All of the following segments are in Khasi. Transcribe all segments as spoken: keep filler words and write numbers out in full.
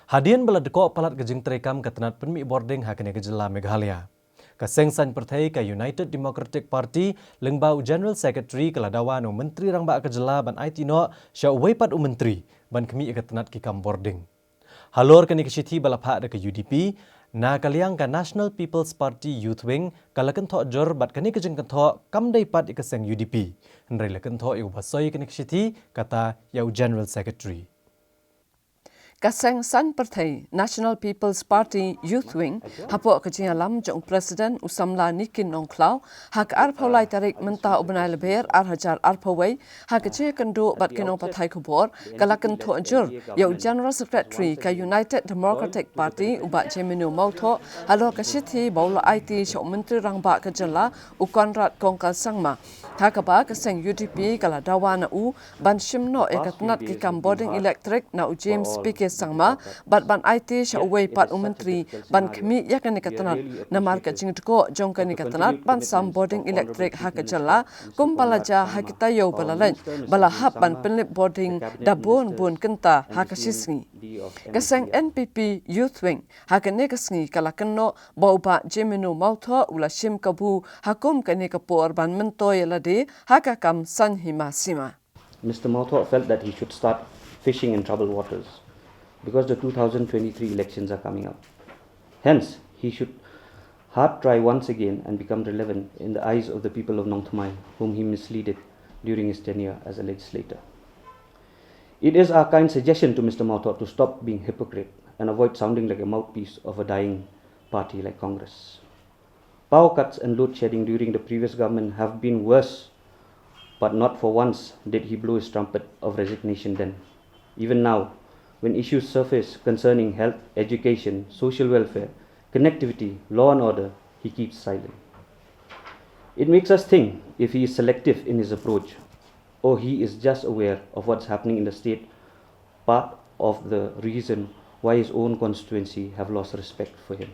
Hadien ba la dkoh palat ka jingtreikam ka tnat pynmih bording ha kane ka jylla Meghalaya, ka seng saiñ pyrthei ka United Democratic Party lyngba u General Secretary ka la dawa na u Myntri Rangbah ka jylla ban aiti noh sha uwei pat u myntri ban khmih ïa ka tnat ki kam bording. Halor kane ka shithi ba la phah da ka U D P, na ka liang ka National People's Party Youth Wing ka la kynthoh jur bad kane ka jingkynthoh kam dei pat ïa ka seng U D P. Hynrei la kynthoh ïa uba soi kane ka shithi, kata ïa u General Secretary. Ka seng saiñ pyrthei National People's Party Youth Wing, hapoh ka jingïalam jong u President u samla Nikin Nongkhlaw, ha ka arphew lai tarik mynta u bnai Lber ar hajar arphew wei, ha ka jingïakynduh bad ki nongpathai khubor, ka la kynthoh jur ïa u General Secretary ka United Democratic Party u Bah Jemino Mawthoh halor ka shithi ba u la aiti sha u Myntri Rangbah ka jylla u Conrad Kongkal Sangma, ha kaba ka seng U D P ka la dawa na u ban shim noh ïa ka tnat ki kam bording electric na u James P K Sangma bad ban aiti sha uwei pat u myntri ban khmih ïa kane ka tnat, namar ka jingdkoh jong kane ka tnat ban sam bording electric ha ka jylla, kumba la jia ha ki taïew ba la leit, ba la hap ban pynlip bording da bun bun kynta ha ka shi sngi. Ka seng N P P Youth Wing ha kane ka sngi ka la kynnoh ba u Bah Jemino Mawthoh u la shim kabu ha kum kane ka por ban myntoi ïa lade ha ka kam saiñ hima sima. Mister Mawthoh felt that he should start fishing in troubled waters because the two thousand twenty-three elections are coming up. Hence, he should hard try once again and become relevant in the eyes of the people of Nongthymmai, whom he misleaded during his tenure as a legislator. It is our kind suggestion to Mister Mawthoh to stop being hypocrite and avoid sounding like a mouthpiece of a dying party like Congress. Power cuts and load shedding during the previous government have been worse, but not for once did he blow his trumpet of resignation then. Even now, when issues surface concerning health, education, social welfare, connectivity, law and order, he keeps silent. It makes us think if he is selective in his approach, or he is just aware of what's happening in the state, part of the reason why his own constituency have lost respect for him.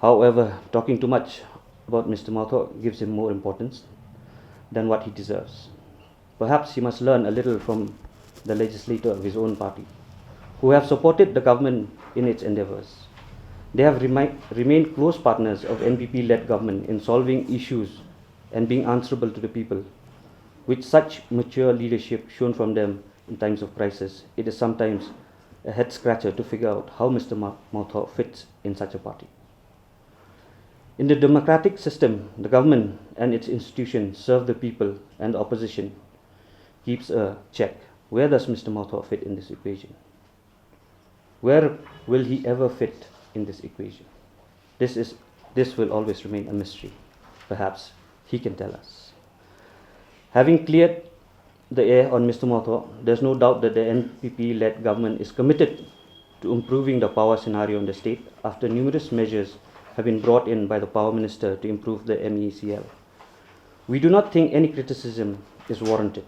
However, talking too much about Mister Mawthoh gives him more importance than what he deserves. Perhaps he must learn a little from the legislator of his own party, who have supported the government in its endeavours. They have remi-, remained close partners of N P P-led government in solving issues and being answerable to the people. With such mature leadership shown from them in times of crisis, it is sometimes a head scratcher to figure out how Mister Ma-, Mawthoh fits in such a party. In the democratic system, the government and its institutions serve the people, and the opposition keeps a check. Where does Mister Mawthoh fit in this equation? Where will he ever fit in this equation? This is, this will always remain a mystery. Perhaps he can tell us. Having cleared the air on Mister Mawthoh, there's no doubt that the N P P-led government is committed to improving the power scenario in the state after numerous measures have been brought in by the Power Minister to improve the M E C L. We do not think any criticism is warranted,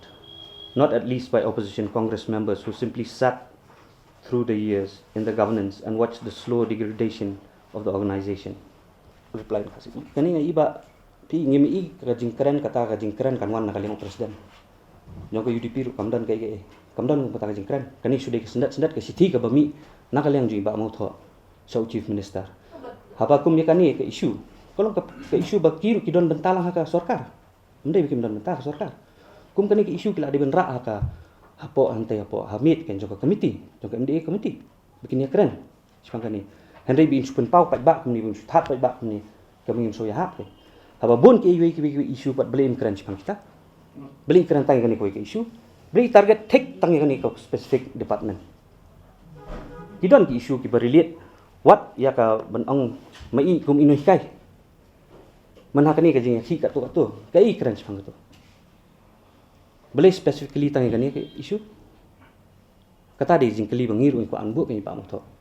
not at least by opposition Congress members who simply sat through the years in the governance and watched the slow degradation of the organization. Reply in Khasi. Kane nga i ba phi ngim i ka jingkren, kata ka jingkren kan wan na ka liang u president jong ka U D P ruh, kam don kaei kaei. Kam don kata ka jingkren. Kane shu dei ka syndet syndet ka shithi kaba mih na ka liang jong i Bah Mawthoh sha u Chief Minister. Haba kum ïa kane ka issue, ka long ka, ka issue ba ki ruh ki don bynta lang ha ka sorkar. Ym dei ba kim don bynta ha ka sorkar. Kum kane ka issue ki la dei ban rah ha ka, hapoh hangtei, hapoh ha miet kan jong ka committee, jong ka M D A committee, ba kin ïakren shaphang kane. Hynrei ba in shu pynpaw paidbah kumne, ba in shu thad paidbah kumne, ka ba ngim shu ïahap. Haba bun kiwei kiwei kiwei issue pat balei im kren shaphang kita? Balei im kren tang ïa kane kawei ka issue? Balei target thik tang ïa kane ka specific department? Ki don ki issue kiba relate, wat ïa ka ban ong ma i kum i nonghikai. Man ha kane ka jingïakhih katto katto, kaei kren shaphang katto? Balei specifically tang ïa kane ka issue? Kata dei jingkylli ba ngi ruh ngi kwah ban buh ïa i Bah Mawthoh.